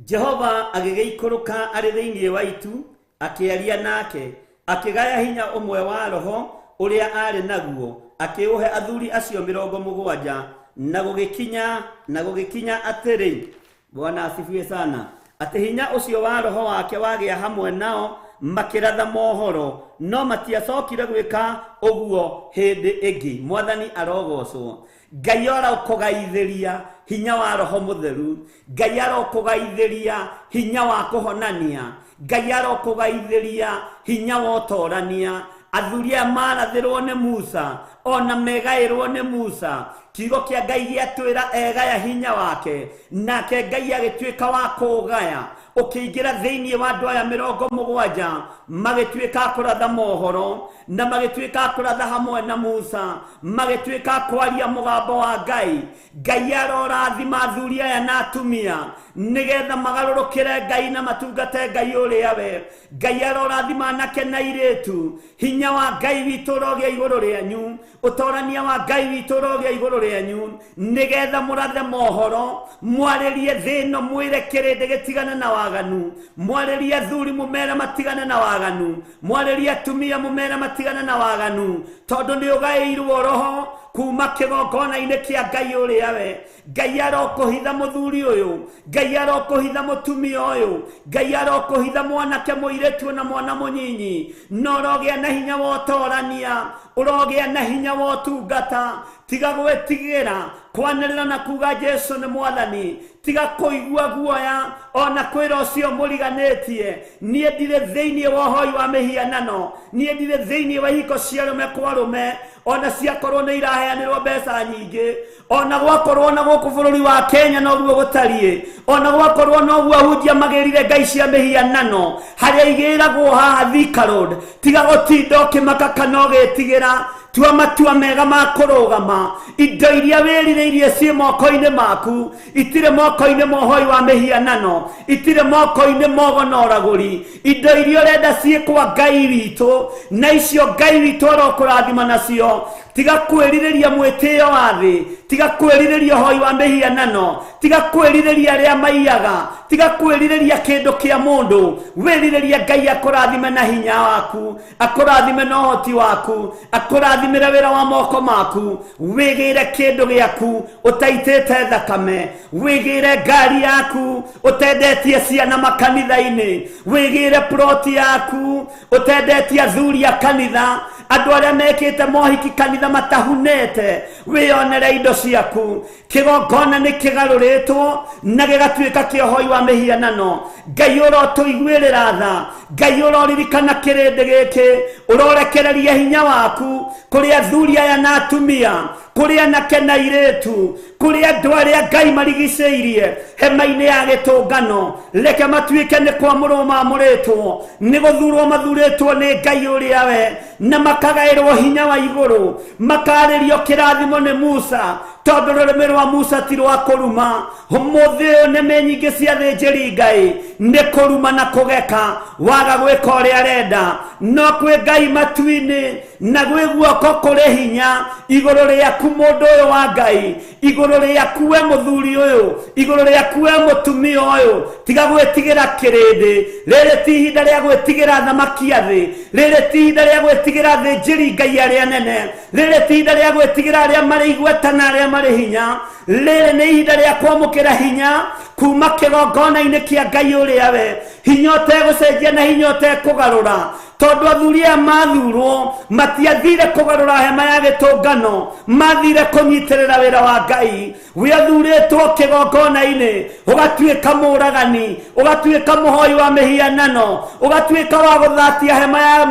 Jehova agĩgĩikũrũka arĩ thĩinĩ wa itu, akĩaria nake, akĩgaya hinya ũmwe wa roho ũrĩa arĩ naguo, akĩũhe athuri acio 70. Na gũgĩkinya atĩrĩ, Bwana asifiwe sana, atĩ hinya ũcio wa roho wake wagĩa hamwe nao makĩratha mohoro, no matiacokire gwĩka ũguo hĩndĩ ĩngĩ. Mwathani arogocwo. Ngai arokũgaithĩria hinya wa roho mũtheru, Ngai arokũgaithĩria hinya wa kũhonania, Ngai arokũgaithĩria hinya wa ũtorania. Athuri aya marathĩrwo nĩ Musa ona megaĩrwo nĩ Musa, kiugo kĩa Ngai gĩatwĩra egaya hinya wake, nake Ngai agĩtuĩka wa kũũgaya, ũkĩingĩra thĩinĩ wa andũ aya 70, magĩtuĩka a kũratha mohoro na magĩtuĩka a kũratha hamwe na Musa, magĩtuĩka a kwaria mũgambo wa Ngai. Ngai arorathima athuri aya na atumia nĩgetha magarũrũkĩre Ngai na matungate Ngai ũrĩa we. Ngai arorathima anake na airĩtu, hinya wa Ngai witũ ũrogĩa igũrũ rĩanyu, ũtorania wa Ngai witũ ũrogĩa igũrũ rĩanyu, nĩgetha mũrathe mohoro, mwarĩrie thĩ ĩno, mwĩre kĩrĩndĩ gĩtigane na waganu, mwarĩrie athuri mũmere matigane na waganu, mwarĩrie atumia mũmere matigane na waganu, tondũ nĩ ũgaĩirwo roho kuma kĩgongona-inĩ kĩa Ngai ũrĩa we. Ngai arokũhitha mũthuri ũyũ, Ngai arokũhitha mũtumia ũyũ, Ngai arokũhitha mwanake mũirĩtu na mwana mũnyinyi, na ũrogĩa na hinya wa ũtorania, ũrogĩa na hinya wa ũtungata. Tiga gwĩtigĩra kwanĩrĩra na kuga Jesu nĩ Mwathani, tiga kũigua guoya ona kwĩra ũcio mũriganĩtie, niĩ ndirĩ thĩinĩ wa ũhoi wa mĩhianano, niĩ ndirĩ thĩinĩ wa ihiko cia arũme kwa arũme, ona ciakorwo nĩ iraheanĩrwo mbeca nyingĩ, ona gwakorwo na gũkũ bũrũri wa Kenya noguo gũtariĩ, ona gwakorwo noguo ahunjia magĩrire ngai cia mĩhianano harĩa igĩragwo haha Thika Road. Tiga gũtinda ũkĩmaka kana ũgĩtigĩra, tua matua mega ma kũrũgama. Indo iria wĩrirĩirie ciĩ moko-inĩ maku, itirĩ moko-inĩ ma ũhoi wa mĩhianano, itirĩ moko-inĩ ma ũgo na ũragũri. Indo iria ũrenda ciĩ kwa Ngai witũ, na icio Ngai witũ arokũrathima nacio. Tiga kwĩrirĩria mwĩtĩo wa thĩ, tiga kwĩrirĩria ũhoi wa mĩhianano, tiga kwĩrirĩria arĩa maiyaga, tiga kwĩrirĩria kĩndũ kĩa mũndũ. Wĩrirĩria Ngai akũrathime na hinya waku, akũrathime na ũhoti waku, akũrathimĩre wĩra wa moko maku. Wĩgĩre kĩndũ gĩaku ũtaitĩte thakame, wĩgĩre ngari yaku ũtendetie ciana makanitha-inĩ, wĩgĩre ploti yaku ũtendetie athuri a kanitha, andũ arĩa mekĩte mohiki kanitha matahunete, Wĩyonere indo ciaku. Kĩgongona nĩ kĩgarũrĩtwo na gĩgatuĩka kĩa ũhoi wa mĩhianano. Ngai ũrotũiguĩrĩra tha, Ngai ũroririkana kĩrĩndĩ gĩkĩ, ũrorekereria hinya waku kũrĩ athuri aya na atumia, kũrĩ anake na airĩtu, kũrĩ andũ arĩa Ngai marigicĩirie hema-inĩ ya gĩtũngano. Reke matuĩke nĩ kwamũrwo mamũrĩtwo, nĩ gũthurwo mathurĩtwo nĩ Ngai ũrĩa we, na makagaĩrwo hinya wa igũrũ, makarĩrio kĩrathimo nĩ Musa, tondũ rũrĩmĩ rwa Musa ti rwa kũruma. Ũmũthĩ ũyũ nĩmĩ nyingĩ cia thĩnjĩri Ngai nĩ kũruma na kũgeka, waga gwĩka ũrĩa arenda. No kwĩ Ngai matu-inĩ na gwĩ guoko kũrĩ hinya igũrũ rĩaku mũndũ ũyũ wa Ngai, igũrũ rĩaku we mũthuri ũyũ, igũrũ rĩaku we mũtumia ũyũ. Tiga gwĩtigĩra kĩrĩndĩ, rĩrĩ ti ihinda rĩa gwĩtigĩra thamaki a thĩ, rĩrĩ ti ihinda rĩa gwĩtigĩra thĩnjĩri Ngai arĩa nene, rĩrĩ ti ihinda rĩa gwĩtigĩra arĩa marĩ igweta na arĩa marĩ hinya. Rĩrĩ nĩ ihinda rĩa kwamũkĩra hinya kuma kĩgongona-inĩ kĩa Ngai ũrĩa we, hinya ũtegũcenjia na hinya ũtekũgarũra. Tondũ athuri aya mathurwo matiathire kũgarũra hema ya gĩtũngano, mathire kũnyitĩrĩra wĩra wa Ngai. Wĩathurĩtwo kĩgongona-inĩ ũgatuĩka mũragani, ũgatuĩka mũhoi wa mĩhianano, ũgatuĩka wa gũthatia hema ya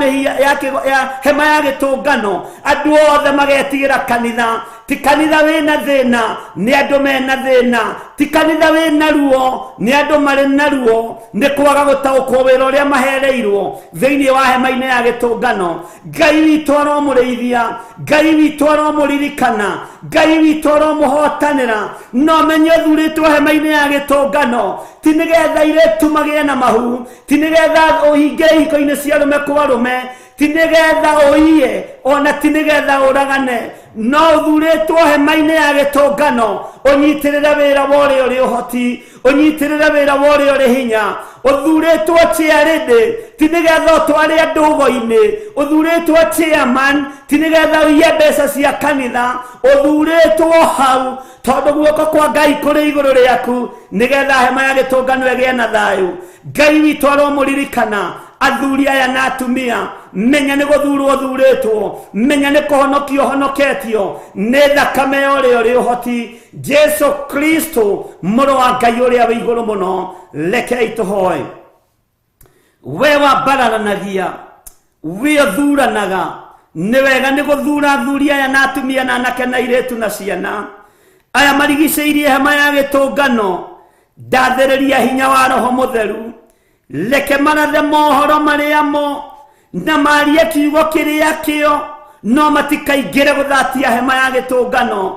hema ya gĩtũngano. Andũ othe magetigĩra kanitha. Ti kanitha wĩna thĩna, nĩ andũ mena thĩna. Ti kanitha wĩna ruo, nĩ andũ marĩ na ruo, nĩ kwaga gũtaũkwo wĩra ũrĩa mahereirwo thĩinĩ wa hema-inĩ ya gĩtũngano. Ngai witũ aromũrĩithia, Ngai witũ aromũririkana, Ngai witũ aromũhotanĩra. No menye ũthurĩtwo hema-inĩ ya gĩtũngano ti nĩgetha airĩtu magĩe na mahu, ti nĩgetha ũhinge ihiko-inĩ cia arũme kwa arũme, ti nĩgetha ũiye, ona ti nĩgetha ũragane. No ũthurĩtwo hema-inĩ ya gĩtũngano ũnyitĩrĩre wĩra wa ũrĩa ũrĩ ũhoti, ũnyitĩrĩre wĩra wa ũrĩa ũrĩ hinya. Ũthurĩtwo chairlady ti nĩgetha ũtware andũ ũgo-inĩ, ũthurĩtwo chairman ti nĩgetha ũiye mbeca cia kanitha. Ũthurĩtwo hau tondũ guoko kwa Ngai kũrĩ igũrũ rĩaku, nĩgetha hema ya gĩtũngano ĩgĩe na thayũ. Ngai witũ aromũririkana athuri aya na atumia. Menya nĩ gũthurwo ũthurĩtwo, menya nĩ kũhonokio ũhonoketio nĩ thakame ya ũrĩa ũrĩ ũhoti, Jesu Kristo mũrũ wa Ngai ũrĩa wĩ igũrũ mũno. Rekei tũhoe. We wambararanagia, we ũthuranaga, nĩ wega nĩ gũthura athuri aya na atumia na anake na airĩtu na ciana aya marigicĩirie hema ya gĩtũngano. Ndathĩrĩria hinya wa Roho Mũtheru, reke marathe mohoro marĩa mo na marie kiugo kĩrĩa kĩo, no matikaingĩre gũthatia hema ya gĩtũngano.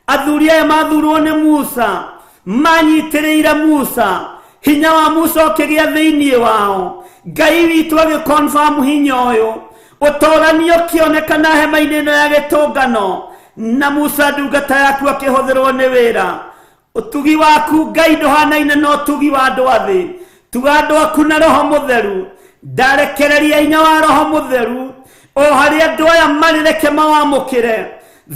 Athuri aya mathurwo nĩ Musa, manyitĩrĩire Musa, hinya wa Musa ũkĩgĩa thĩinĩ wao. Ngai witũ agĩconfirm hinya ũyũ, ũtorani ũkĩonekana hema-inĩ ĩno ya gĩtũngano, na Musa ndungata yaku akĩhũthĩrwo nĩ wĩra. Ũtugi waku Ngai ndũhanaine na ũtugi wa andũ a thĩ. Tuga andũ aku na Roho Mũtheru. Ndarekereria hinya wa Roho Mũtheru o harĩa andũ aya marĩ, reke mawamũkĩre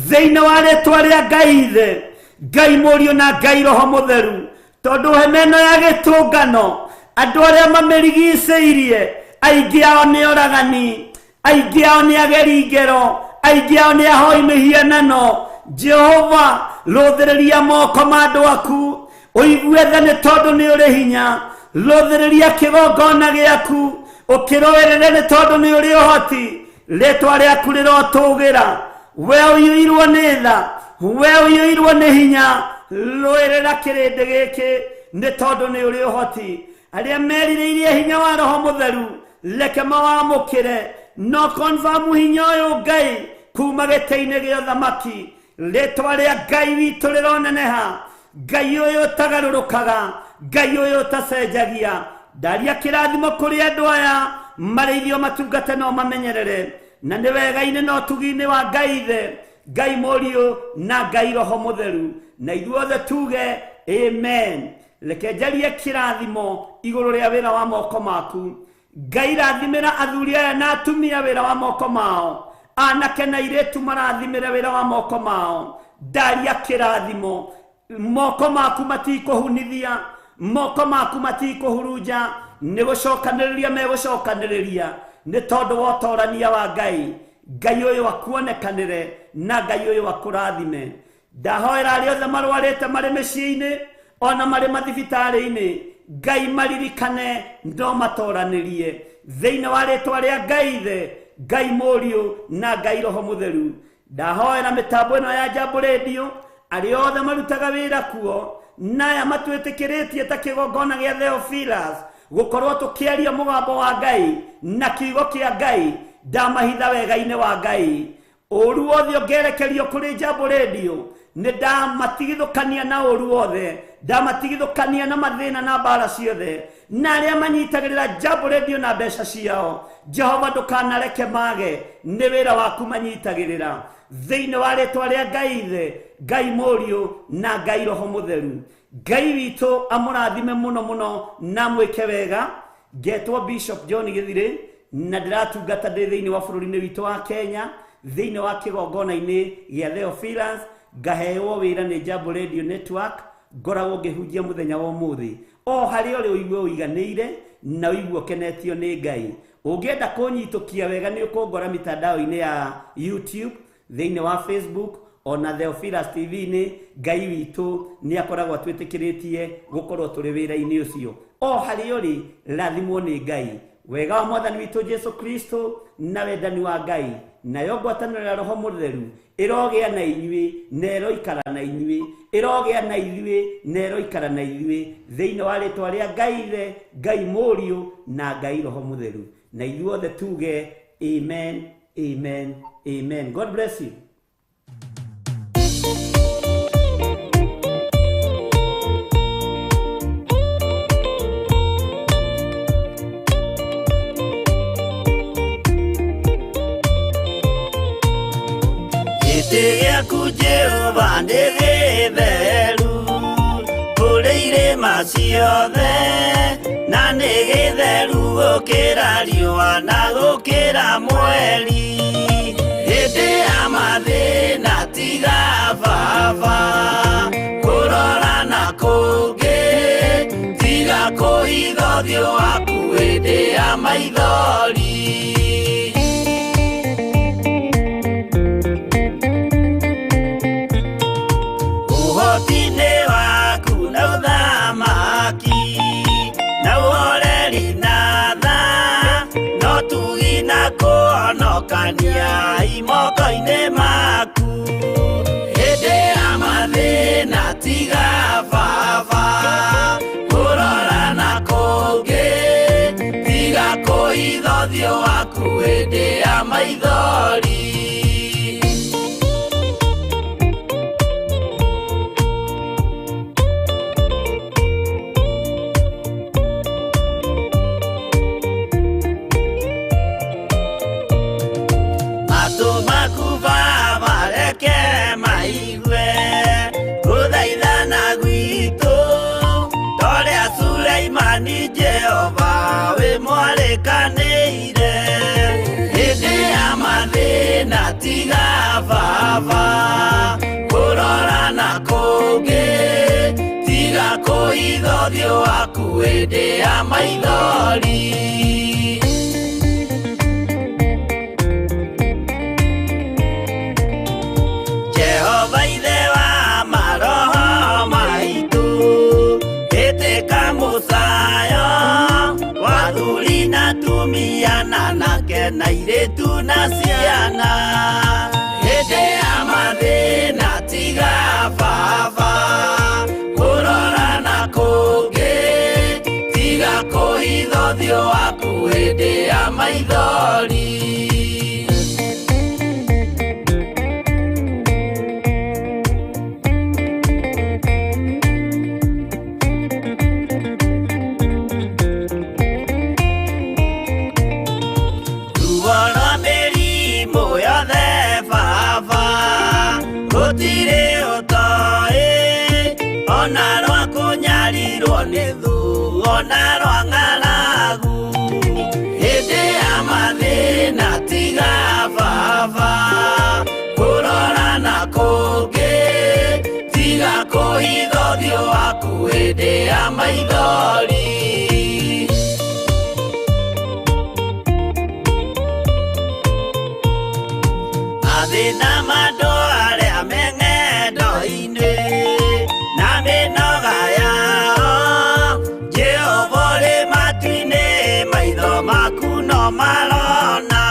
thĩinĩ wa rĩtwa rĩa Ngai Ithe, Ngai Mũriũ na Ngai Roho Mũtheru. Tondũ hema ĩno ya gĩtũngano andũ arĩa mamĩrigicĩirie aingĩ ao nĩ oragani, aingĩ ao nĩ ageri ngero, aingĩ ao nĩ ahoi mĩhianano. Jehova, rũthĩrĩria moko ma andũ aku, ũigue tha nĩ tondũ nĩ ũrĩ hinya. Rũthĩrĩria kĩgongona gĩaku, ũkĩrũĩrĩre nĩ tondũ nĩ ũrĩ ũhoti. Rĩtwa rĩaku rĩrotũgĩra. We ũiyũirwo nĩ tha, we ũiyũirwo nĩ hinya. Rũĩrĩra kĩrĩndĩ gĩkĩ nĩ tondũ nĩ ũrĩ ũhoti. Arĩa merirĩirie hinya wa Roho Mũtheru, reke mawamũkĩre. No confirm hinya ũyũ Ngai kuma gĩtĩ-inĩ gĩa ũthamaki. Rĩtwa rĩa Ngai witũ rĩroneneha. Ngai ũyũ ũtagarũrũkaga, Ngai ũyũ ũtacenjagia. Ndaria kĩrathimo kũrĩ andũ aya marĩithio matungate no mamenyerere, na nĩ wega-inĩ na ũtugi-inĩ wa Ngai Ithe, Ngai Mũriũ na Ngai Roho Mũtheru. Na ithuothe tuge amen. Reke njarie kĩrathimo igũrũ rĩa wĩra wa moko maku. Ngai rathimĩra athuri aya na atumia wĩra wa moko mao, anake na airĩtu marathimĩre wĩra wa moko mao. Ndaria kĩrathimo, moko maku matikũhunithia, moko maku matikũhurunja, nĩ gũcokanĩrĩria megũcokanĩrĩria nĩ tondũ wa ũtorania wa Ngai. Ngai ũyũ akuonekanĩre Na Ngai ũyũ akũrathime. Ndahoera arĩa othe marwarĩte marĩ mĩciĩ-inĩ ona marĩ mathibitarĩ-inĩ, Ngai maririkane no matoranĩrie thĩinĩ wa rĩtwa rĩa Ngai Ithe, Ngai Mũriũ na Ngai Roho Mũtheru. Ndahoera mĩtambo ĩno ya Jambo Radio, arĩa othe marutaga wĩra kuo na aya matwĩtĩkĩrĩtie ta kĩgongona gĩa Theophilus gũkorwo tũkĩaria mũgambo wa Ngai na kiugo kĩa Ngai, ndamahitha wega-inĩ wa Ngai. Ũru wothe ũngĩerekerio kũrĩ Jambo Radio, nĩ ndamatigithũkania na ũru wothe, ndamatigithũkania na mathĩna na mbara ciothe, na arĩa manyitagĩrĩra Jambo Radio na mbeca ciao, Jehova ndũkanareke mage, nĩ wĩra waku manyitagĩrĩra thĩinĩ wa rĩtwa rĩa Ngai Ithe, Ngai Mũriũ na Ngai Roho Mũtheru. Ngai witũ amũrathime mũno mũno na mwĩke wega. Ngetwo Bishop John Githire na ndĩratungata ndĩ thĩinĩ wa bũrũri-inĩ witũ wa Kenya, thĩinĩ wa kĩgongona-inĩ gĩa Theophilus, ngaheo wĩra nĩ Jambo Radio Network, ngoragwo ngĩhunjia mũthenya wa ũmũthĩ. O harĩa ũrĩ ũigue ũiganĩire na ũigue ũkenetio nĩ Ngai. Ũngĩenda kũnyitũkia wega nĩ ũkũngora mitandao-inĩ ya YouTube, thĩinĩ wa Facebook ona Theophilus TV-inĩ. Ngai witũ nĩ akoragwo atwĩtĩkĩrĩtie gũkorwo tũrĩ wĩra-inĩ ũcio. O harĩa ũrĩ, rathimwo nĩ Ngai. Wega wa Mwathani witũ Jesu Kristo na wendani wa Ngai nayo ngwatanĩro ya Roho Mũtheru ĩrogĩa na inyuĩ na ĩroikara na inyuĩ, ĩrogĩa na ithuĩ na ĩroikara na ithuĩ thĩinĩ wa rĩtwa rĩa Ngai Ithe, Ngai Mũriũ na Ngai Roho Mũtheru. Na ithuothe tuge amen, amen, amen. God bless you. Gĩtĩ gĩaku Jehova nĩ gĩtheru kũrĩ irĩma ciothe, na nĩ gĩtheru gũkĩra riũa na gũkĩra mweri. Hĩndĩ ya mathĩna tiga baba kũrora na kũngĩ, tiga kũhitha ũthiũ waku hĩndĩ ya maithori. Ũhoti-inĩ waku na ũthamaki na ũhoreri na tha, no tugi na kũhonokania imoko-inĩ maku. Hĩndĩ ya mathĩna tiga baba kũrora na kũngĩ, tiga kũhitha ũthiũ waku hĩndĩ ya maithori. Matũ maku Baba reke maigue gũthaithana gwitũ, torĩa Suleimani Jehova wĩ mwarĩkanĩire. Hĩndĩ ya mathĩna tiga baba kũrora na kũngĩ, tiga kũhitha ũthiũ waku hĩndĩ ya maithori. Jehova Ithe wa maroho maitũ, ĩtĩka mũcayo wa athuri na atumia na anake na airĩtu na ciana. Hĩndĩ ya mathĩna tiga baba kũrora na kũngĩ, tiga kũhitha ũthiũ waku hĩndĩ ya maithori. Ruo rwa mĩrimũ yothe baba gũtirĩ ũtoĩ, ona rwa kũnyarirwo nĩ thũ, ona rwa ng'aragu. Hĩndĩ ya mathĩna tiga baba kũrora na kũngĩ, tiga kũhitha ũthiũ waku hĩndĩ ya maithori. Mathĩna ma andũ arĩa me ng'endo-inĩ na mĩnoga yao, Jehova ũrĩ matu-inĩ, maitho maku no marona.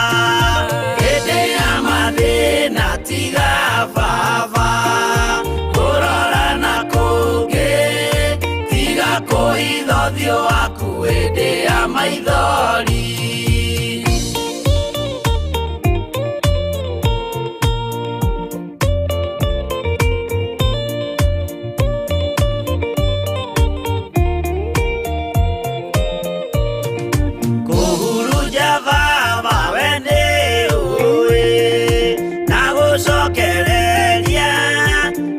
Hĩndĩ ya mathĩna tiga baba kũrora na kũngĩ, tiga kũhitha ũthiũ waku hĩndĩ ya maithori. Kũhurunja baba we nĩ ũĩ, na gũcokereria,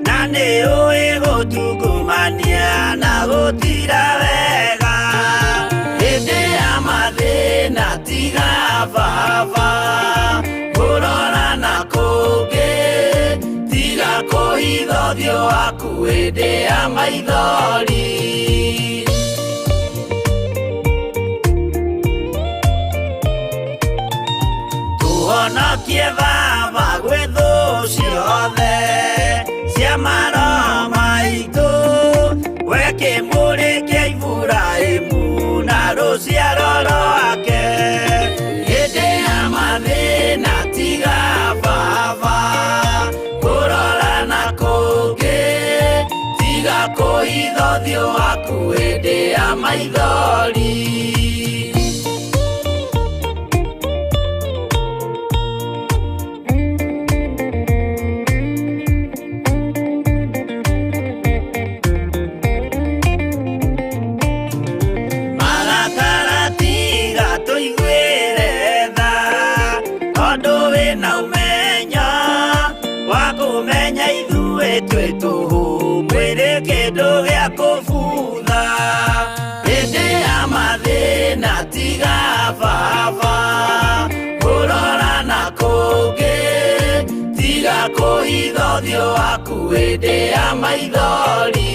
na nĩ ũĩ gũtungumania na gũtira wega. Hĩndĩ ya mathĩna tiga baba kũrora na kũngĩ, tiga kũhitha ũthiũ waku hĩndĩ ya maithori. Tũhonokie baba gwĩ thũ ciothe cia maroho maitũ, we kĩmũrĩ kĩa Iburahĩmu na rũciaro rwake. Hĩndĩ ya mathĩna tiga baba kũrora na kũngĩ, tiga kũhitha ũthiũ waku hĩndĩ ya maithori. Marakara tiga tũiguĩre tha, tondũ wĩna ũmenyo wa kũmenya ithuĩ twĩ tũhũ, mwĩrĩ kĩndũ gĩa kũbutha. Hĩndĩ ya mathĩna tiga baba kũrora na kũngĩ, tiga kũhitha ũthiũ waku hĩndĩ ya maithori.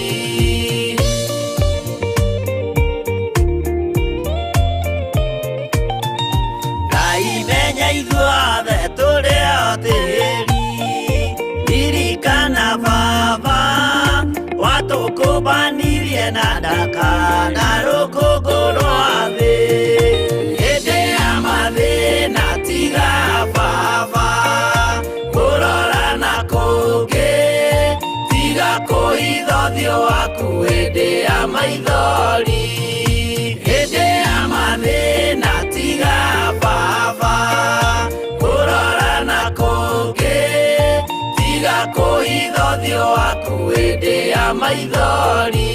Ngai menya ithuothe tũrĩ o tĩri, ririkana baba watũkũmbanirie na ndaka na rũkũngũ rwa thĩ. Hĩndĩ ya mathĩna tiga baba kũrora na kũngĩ, tiga kũhitha ũthiũ waku hĩndĩ ya maithori. Hĩndĩ ya mathĩna tiga baba kũrora na kũngĩ, tiga kũhitha ũthiũ waku hĩndĩ ya maithori.